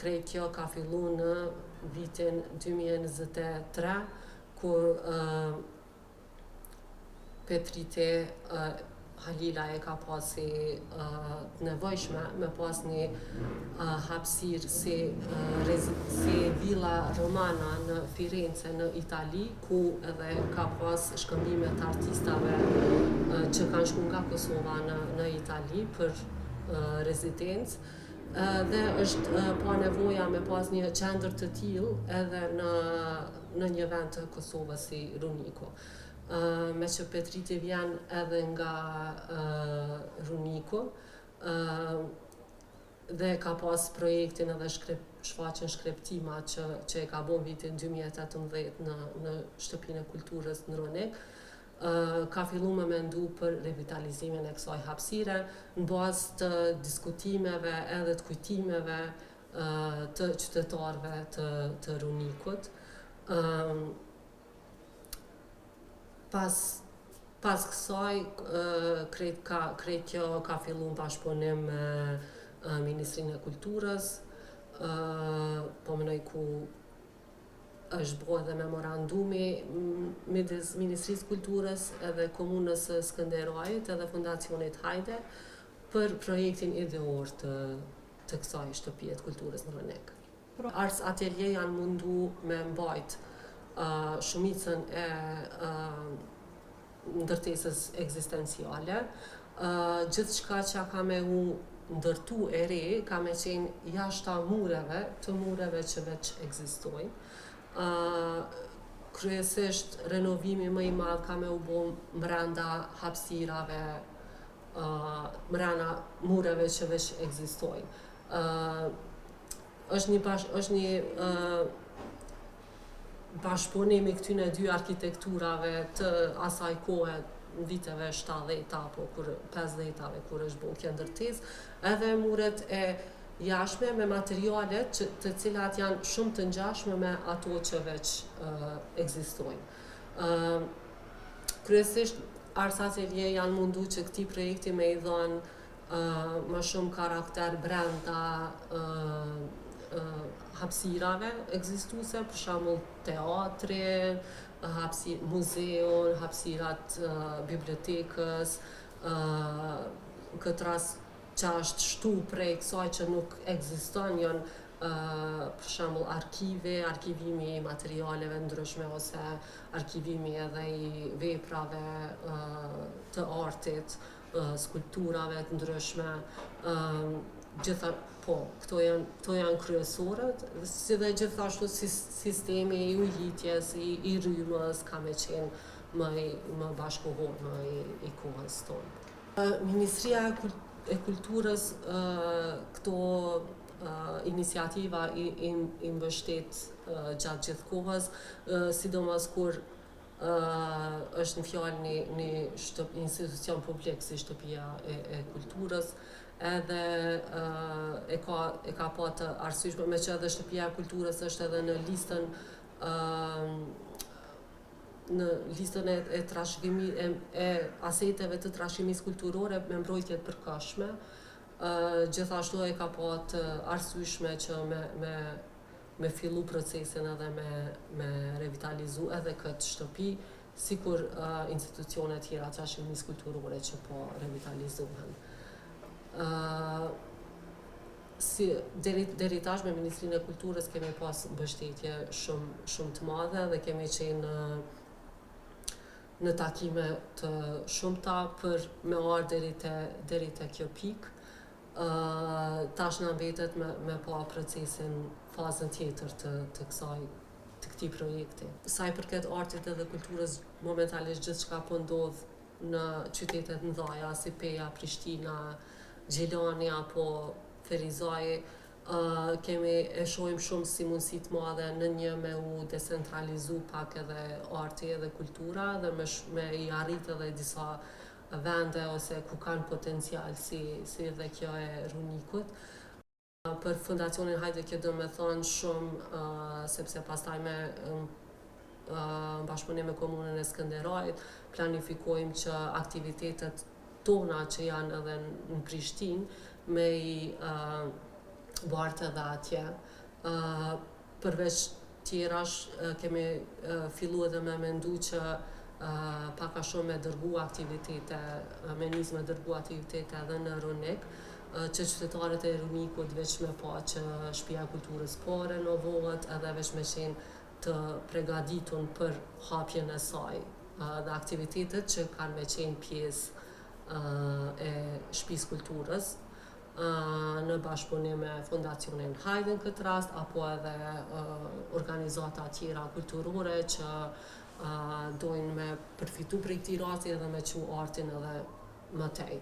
Krejt kjo ka fillu në vitin 2023, kur Petriti Halilaj e ka pas si të nevojshme me pas një hapësirë si, si Villa Romana në Firenze në Itali, ku edhe ka pas shkëmbime të artistave që kanë shku nga Kosova në, në Itali për rezidencë dhe është pa nevoja me pas një qendër të tillë edhe në në një vend të Kosovës si Runiku. Meqë Petriti vjen edhe nga Runiku, dhe ka pas projektin edhe shkrep, shfaqjen Shkreptima që, që e ka bo në vitin 2018 në, në Shtëpinë e Kulturës në Runik, ka fillu me mendu për revitalizimin e kësaj hapësire në bazë të diskutimeve edhe të kujtimeve të qytetarëve të, të Runikut. Pas pas kësaj krejt ka krejt kjo ka fillu në bashkëpunim me Ministrinë e Kulturës, po mendoj ku është bo edhe memorandumi midis Ministrisë Kulturës edhe Komunës së Skënderajit edhe Fondacionit Hajde për projektin ideor të të kësaj shtëpie të kulturës në Runik. Ars Atelier janë mundu me mbajt shumicën e ndërtesës ekzistenciale. Gjithçka që ka me u ndërtu e re, ka me qenë jashta mureve, të mureve që veç ekzistojnë. Kryesisht renovimi më i madh ka me u bo mrenda hapësirave, mrena mureve që veç ekzistojnë. Është një bash, është një bashkëpunim i këtyne dy arkitekturave të asaj kohe në viteve 70 apo kur 50-tave kur është bo kjo ndërtesë, edhe muret e jashtme me materialet që të cilat janë shumë të ngjashme me ato që veç ekzistojnë. Kryesisht Ars Atelier janë mundu që këtij projekti me i dhanë më shumë karakter brenda hapësirave ekzistuese, për shembull teatri, hapësi muzeun, hapësirat bibliotekës, në këtë rast që është shtu prej kësaj që nuk ekziston janë për shembull arkivi, arkivimi i materialeve ndryshme ose arkivimi edhe i veprave të artit, skulpturave të ndryshme, gjitha po, këto janë këto janë kryesoret, si dhe gjithashtu sistemi i ujitjes, i, i rrymës ka me qenë më i, më bashkëkohor, më i, i kohës tonë. Ministria e Kulturës këto iniciativa i, i, i mbështet gjatë gjithë kohës, sidomos kur është në fjalë një, një shtëp, institucion publik si shtëpia e, e kulturës, edhe e ka e ka pa të arsyeshme meqë edhe shtëpia e kulturës është edhe në listën në listën e, e trashëgimi e, e aseteve të trashëgimisë kulturore me mbrojtje të përkohshme, gjithashtu e ka pa të arsyeshme që me me me fillu procesin edhe me me revitalizu edhe këtë shtëpi, sikur uh, institucione tjera të trashëgimisë kulturore që po revitalizohen. Uh, si deri deri tash me Ministrinë e Kulturës kemi pas mbështetje shumë shumë të madhe dhe kemi qenë në në takime të shumta për me ardhë deri te deri te kjo pikë. Tash na mbetet me me pa procesin, fazën tjetër të të kësaj të këtij projekti. Sa i përket artit edhe kulturës, momentalisht gjithçka po ndodh në qytete të mëdha si Peja, Prishtina, Gjilani apo Ferizaj, kemi e shohim shumë si mundësi të madhe në një me u decentralizu pak edhe arti edhe kultura dhe me, me i arrit edhe disa vende ose ku kanë potencial si, si edhe kjo e Runikut. Për Fondacionin Hajde kjo do me thonë shumë, uh, sepse pastaj me uh, bashkëpunim me komunën e Skënderajt, planifikojmë që aktivitetet tona që janë edhe në Prishtinë me i uh, bartë edhe atje. Përveç tjerash kemi fillu edhe me mendu që pak a shumë me dërgu aktivitete, me nis me dërgu aktivitete edhe në Runik, që qytetarët e Runikut veç me pa që Shpia e Kulturës po renovohet edhe veç me qenë të pregaditun për hapjen e saj dhe aktivitetet që kanë me qenë pjesë e Shpisë Kulturës në bashkëpunim me Fondacionin Hajde në këtë rast apo edhe organizata tjera kulturore që dojnë me përfitu prej këtij rasti edhe me çu artin edhe më tej.